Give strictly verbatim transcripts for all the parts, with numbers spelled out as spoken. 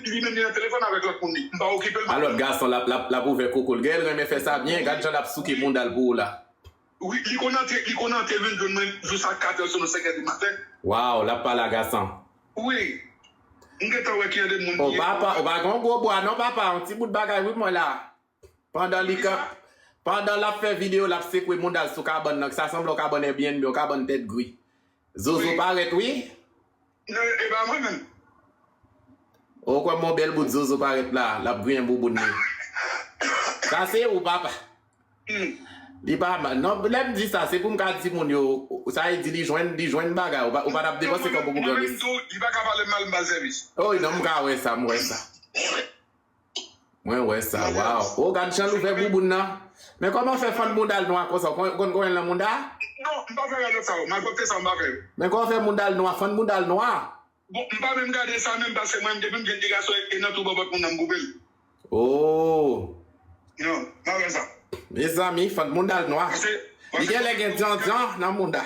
li menm li nan telefòn avèk lòt moun li. M pa okipe l. A lòt gason l ap, l ap, l ap ouvè koko l. Gèl renmen fè sa byen, gad jan l ap souke mouda l pou ou la. Wi, li konn antre, li konn antre vin jwenn mwen jis a kat è sou senk è di maten. Waw, l ap pale a gason. Wi. M gentan wè ki jan de moun li ye. O papa, ou pa gen yon gwo bwa non papa, yon ti bout bagay wi mwen la. Pandan li ka, pandan l ap fè videyo, l ap sekwe mouda l sou kabann nan, sa sanble yon kabann Airbnb, yon kabann tèt gri. Zozo parèt wi. Non, e pa mwen menm. Ou kwè m yon bèl bout zozo parèt la, l ap griyen bouboun li. Sa se ou papa. Li pa mal. Non, lè m di sa, se pou m ka di moun yo, sa vle di li jwenn, li jwenn bagay, ou pa, ou pa t ap depanse kòb pou grangis. Li pa ka pale m mal, m ba l sèvis. Wi, non, m ka wè sa, m wè sa. Mwen wè sa, waw. O, gad jan l ouvè bouboun nan. Men kòman fè fann mouda l nwa konsa? Ou konn, konn konyen l nan mouda? Non, m pa fè rad sa yo. Malpwòpte sa yo, m pa fè yo. Men kòman fè mouda l nwa, fann mouda l nwa? Bon, m pa menm gade sa menm, paske mwen, depi m jwenn ti gason e nan twou bò vant moun nan m koupe l. O. Non, m pa fè sa. Mezanmi, fann mouda l nwa. Li genlè gen dyandyan nan mouda.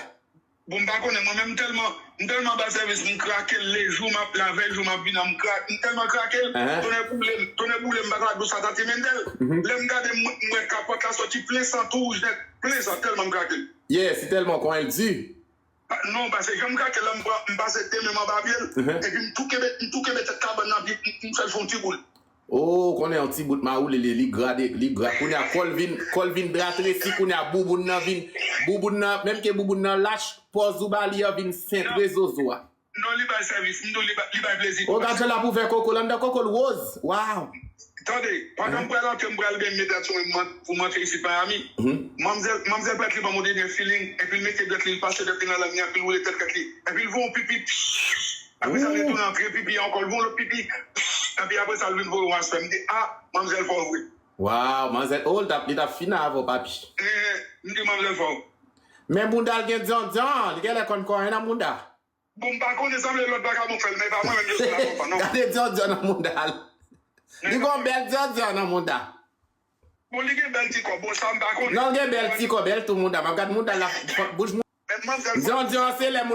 Bon, m pa konnen, mwen menm m tèlman, m tèlman ba sèvis, m krake l lejou, m ap lavèy jou, m ap vin an, m krake, m tèlman krake l, tonnè boule m, tonnè boule m, m pa ka dous a tati Mendel. Lè m gade, m, m wè kapòt la sòti plen san, tou wouj nèt, plen san, tèlman m krake l. Yeah, se tèlman konyen l di. Pa, non, paske jan m krake l la, m pran, m pase de men m anba pye l, epi m tou kenbe, m tou kenbe tèt kabann nan, epi m, m fè l fè yon ti boul. O, ou konnen yon ti bout mawoule li, li gra de, li gra. Kounye a kò l vin, kò l vin dra tresi, kounye a bouboun nan vin, bouboun nan, menm ke bouboun nan lach, pòz ou ba li an vin sentre zozo a. Non, li bay sèvis, m di w, li bay, li bay plezi tou. O, gad jan l ap ouvè koko l, anndan koko l woz. Waw. Tande, pandan m pral antre, m pral gen medam sou mwen pou m antre isit Miami. Manmzèl, manmzèl pèt li ban m yon dènye feeling, epi l mete dwèt li, l pase dwèt li nan lang li, epi l woule tèt kèt li, epi l voye yon pipi. Apre sa, li tounen antre pipi ankò, l voye yon lòt pipi. Epi apre sa, l vin voye yon aspè. M di, a, manmzèl fò vre. Waw, manzèl, o, li t ap, li t ap fini avè w, papi. Eh, m di manmzèl fò. Men mouda l gen dyandyan, li genlè konn konyen nan mouda. Bon, m pa konnen, sanble lòt vakabon fè l, men e pa mwen menm yo sou la konpa, non. Gade dyandyan nan mouda l. Li gon bèl dyandyan nan mouda. Bon, li gen bèl ti kò, bon, sa m pa konnen. Non, l gen bèl ti kò, bèl tou mouda. M ap gad mouda la, bouch mou. Dyandyan se lè moun